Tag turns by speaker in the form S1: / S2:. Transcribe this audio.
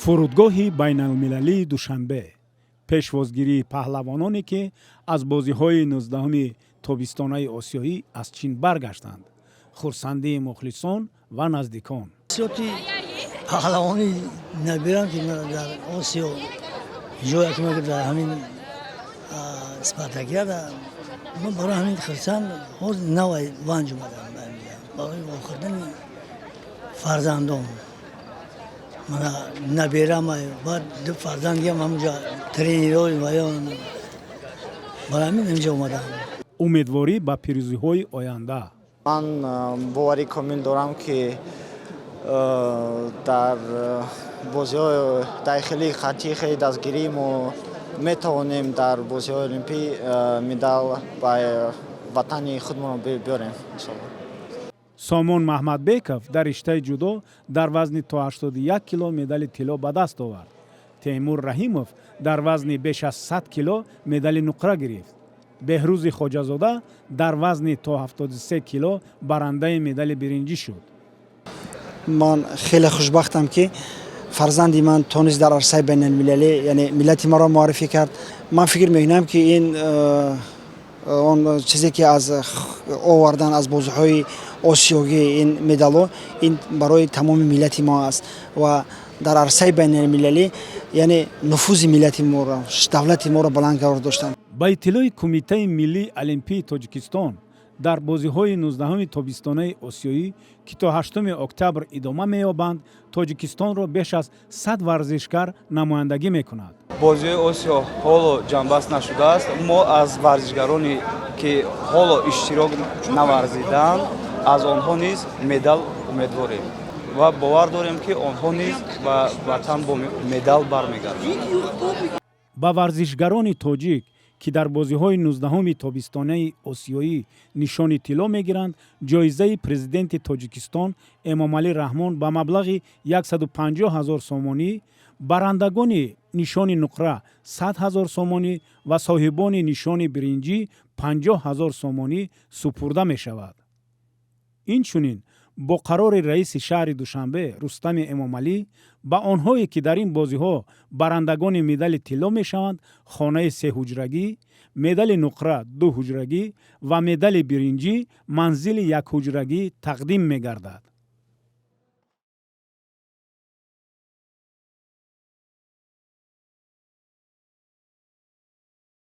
S1: Фурудгоҳи байналмилалии Душанбе, пешвозгирии паҳлавононе, ки аз бозиҳои 19-уми тобистонаи осиёӣ аз Чин баргаштанд, хурсандии мухлисон ва наздикон.
S2: Ҳиссиёти паҳлавонӣ набирам, ки дар Осиё ҷое ки дар ҳамин спартакиада, ман барои ҳамин хурсанд. Ҳоз навай Ванҷ омадам барои вохӯрдани фарзандон. Мана наберам, баъд ду фарзандиам ҳамунҷа тренерои ваён, барои ҳамин инҷа омадам.
S1: Умедворӣ ба пирӯзиҳои оянда.
S3: Ман боварӣ комил дорам, ки дар бозиҳои дохилии хаттии хеле дастгирӣ мо метавонем дар бозиҳои олимпӣ медал ба ватани худмон биёрем, иншоалло.
S1: Сомон Маҳмадбеков дар риштаи ҷудо дар вазни то 81 кило медали тилло ба даст овард. Темур Раҳимов дар вазни беш аз 100 кило медали нуқра гирифт. Беҳрӯзи Хоҷазода дар вазни то 73 кило барандаи медали биринҷӣ шуд.
S4: Ман хеле хушбахтам, ки фарзанди ман тонист дар арсаи байналмилалӣ, яъне миллати маро муаррифӣ кард. Ман фикр мекунам, ки ин он чизе ки аз овардан аз бозиҳои осиёгӣ, ин медалҳо, ин барои тамоми миллати мо аст ва дар арсаи байналмилалӣ, яъне нуфузи миллати моро, давлати моро баланд қарор доштанд.
S1: Ба иттилои Кумитаи миллии олимпии Тоҷикистон, дар бозиҳои 19-уми тобистонаи осиёӣ, ки то 8 октябр идома меёбанд, Тоҷикистонро беш аз 100 варзишгар намояндагӣ мекунад.
S5: Бозиҳои Осиё ҳоло ҷамъбаст нашудааст. Мо аз варзишгароне, ки ҳоло иштирок наварзидаанд, аз онҳо низ медал умедворем ва бовар дорем, ки онҳо низ ба ватан бо медал бармегарданд.
S1: Ба варзишгарони тоҷик, ки дар бозиҳои 19-уми тобистонаи осиёӣ нишони тилло мегиранд, ҷоизаи Президенти Тоҷикистон Эмомалӣ Раҳмон ба маблағи 150 ҳазор сомонӣ, барандагони нишони нуқра 100 ҳазор сомонӣ ва соҳибони нишони биринҷӣ 50 ҳазор сомонӣ супурда мешавад. Инчунин бо қарори раиси шаҳри Душанбе Рустами Эмомалӣ ба онҳое, ки дар ин бозиҳо барандагони медали тилло мешаванд, хонаи сеҳуҷрагӣ, медали нуқра дуҳуҷрагӣ ва медали биринҷӣ манзили якҳуҷрагӣ тақдим мегардад.